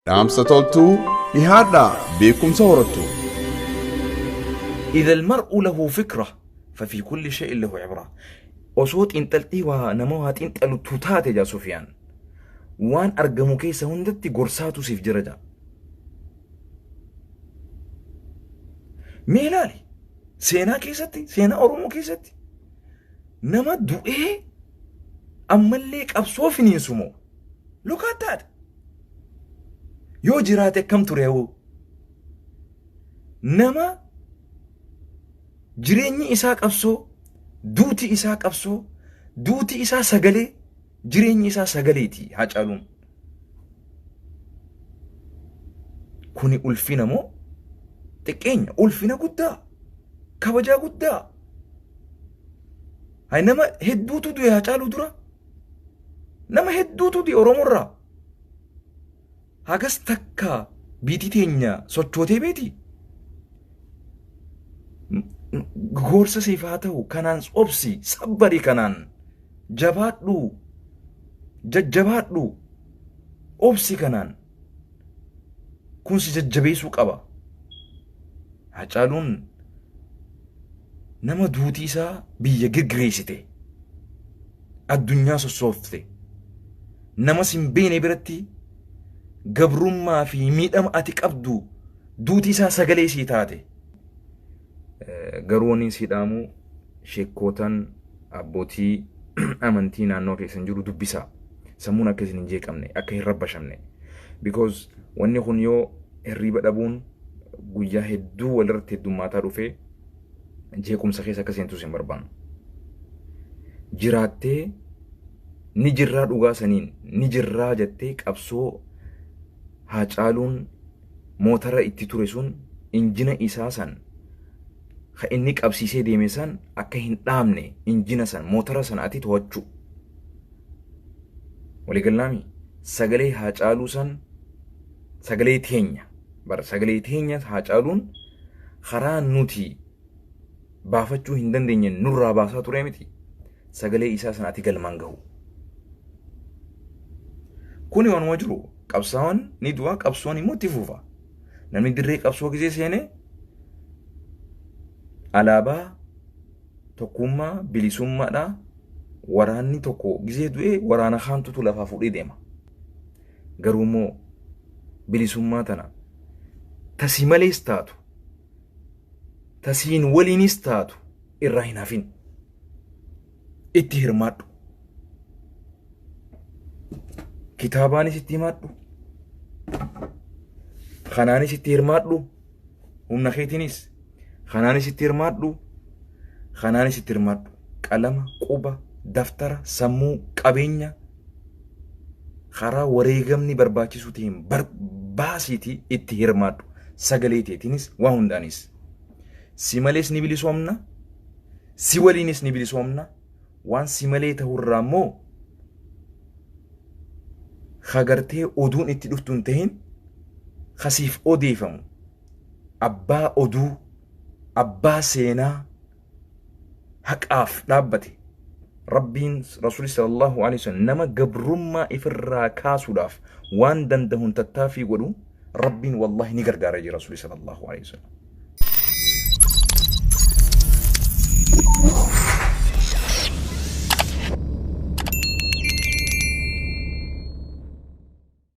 Dhaamsa toltuu dhihaadhaa beekumsa horattu. إذا المرء له فكرة ففي كل شيء له عبرة. Osoo xiinxaltii waa nama waa xiinxalutu taate jaa Sufiyaan, waan argamu keessa hundatti gorsaatu siif jira jaa. Mee ilaali, seenaa keessatti, seenaa Oromoo keessatti nama du'ee ammallee qabsoo finiinsu moo? Look at that. Yoo jiraate akkam ture hoo? Nama jireenyi isaa qabsoo, duuti isaa qabsoo, duuti isaa sagalee, jireenyi isaa sagaleeti Haacaaluun. Kuni ulfina moo xiqqeenya? Ulfina guddaa, kabajaa guddaa. Hay, nama hedduutu du'e Haacaaluu dura. Nama hedduutu du'e Oromoorraa. Hagas takka biitii teenya sochootee beeti. Gorsa siif haa ta'u, kanaan obsi, sabbari, kanaan jabaadhu, jajjabaadhu, obsi, kanaan kun si jajjabeessuu qaba. Hacaaluun nama duutii isaa biyya girgireessite, addunyaa sossoofte, nama sin beene biratti gabrummaa fi miidhama ati qabdu duutii isaa sagalee sii taate. Garuu wanni sii dhaamu, sheekkootan, abbootii amantii naannoo keessan jiru dubbisaa. Sammuun akka isin hin jeeqamne, akka hin rabbashamne. Because wanni kun yoo hirriiba dhabuun guyyaa hedduu walirratti heddummaataa dhufee jeequmsa keessa akka seentus hin barbaannu. Jiraattee ni jirraa, dhugaa saniin ni jirraa jettee qabsoo Haacaaluun mootara itti ture sun, injina isaa san ka inni qabsiisee deeme san akka hin dhaamne, injina san, mootara san ati to'achuu. Waliigalaami sagalee Haacaaluu san, sagalee teenya bara, sagalee teenya Haacaaluun karaa nuti baafachuu hin dandeenye nurraa baasaa ture miti. Sagalee isaa san ati galmaan gahu. Kuni waanuma jiru, qabsaa'oon ni du'a, qabsoon immoo itti fufa. Namni dirree qabsoo gisee seene alaabaa tokkummaa bilisummaadha. Waraanni tokko gisee du'e waraana kaantutu lafaa fuudhee deema. Garuu immoo bilisummaa tana tasii malees taatu, tasiin waliinis taatu, irraa hin hafin. Itti hirmaadhu. Kitaabaanis itti himadhu. Kanaanis itti hirmaadhu. Humna keetiinis. Kanaanis itti hirmaadhu. Kanaanis itti hirmaadhu. Qalama, quba, daftara, sammuu, qabeenya karaa wareegamni barbaachisu ta'een baasiitii itti hirmaadhu. Sagalee teetiinis, waa hundaanis. Si malees ni bilisoomna. Si waliinis ni bilisoomna. Waan si malee ta'urraa immoo hagartee oduun itti dhuftu hin tahin, kasiif odeeffamu abbaa oduu, abbaa seenaa haqaaf dhaabbate. Rabbiin, Rasuuli sallallahu alaihi wasallam, nama gabrummaa ifirraa kaasuudhaaf waan danda'uun tattaaffii godhu Rabbiin wallahi ni gargaara jira Rasuuli sallallahu alaihi wasallam.